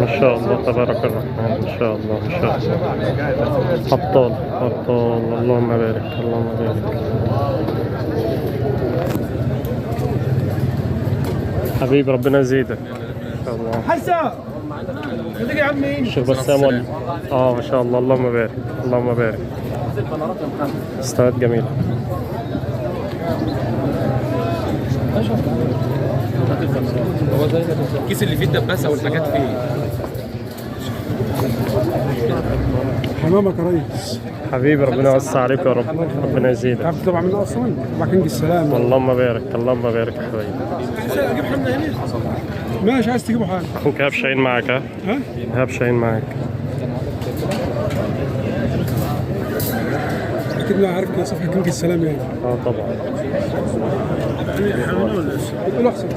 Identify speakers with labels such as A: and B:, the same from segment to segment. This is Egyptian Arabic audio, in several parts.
A: ما شاء الله تبارك الرحمن، ما شاء الله ما شاء الله. أبطال أبطال، اللهم بارك اللهم بارك. حبيبي ربنا يزيدك ان شاء الله.
B: حسن يا عمي.
A: الشيخ بسام ولا ما شاء الله، اللهم بارك اللهم بارك. استاد جميلة.
C: الكيس اللي فيه الدباسه والحاجات فيه.
B: حمامك يا ريس.
A: حبيبي ربنا يوسع عليك يا رب، ربنا يزيدك.
B: تعرف طبعا من اصلا مع كينج السلام.
A: اللهم بارك اللهم بارك يا حبيبي.
B: اجيب حمنا هنا. ماشي، عايز تجيبه حاجة.
A: اخوك ايهاب شاهين معاك. ها؟
B: ها؟
A: ايهاب شاهين معاك.
B: اكيد لا عارف كده صفحة كينج السلام يعني.
A: طبعا.
B: بتقول احسن.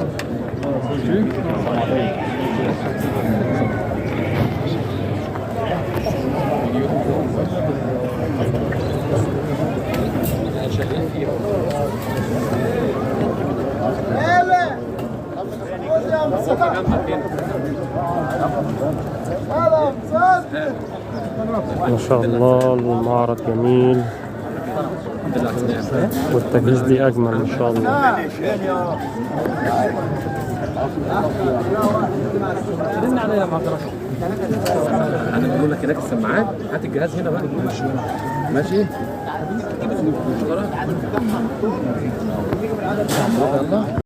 A: ما شاء الله المعرض جميل والتجهيز دي اجمل ما شاء الله.
C: انا بقول لك هناك السماعات، هات الجهاز هنا بقى. ماشي. يلا.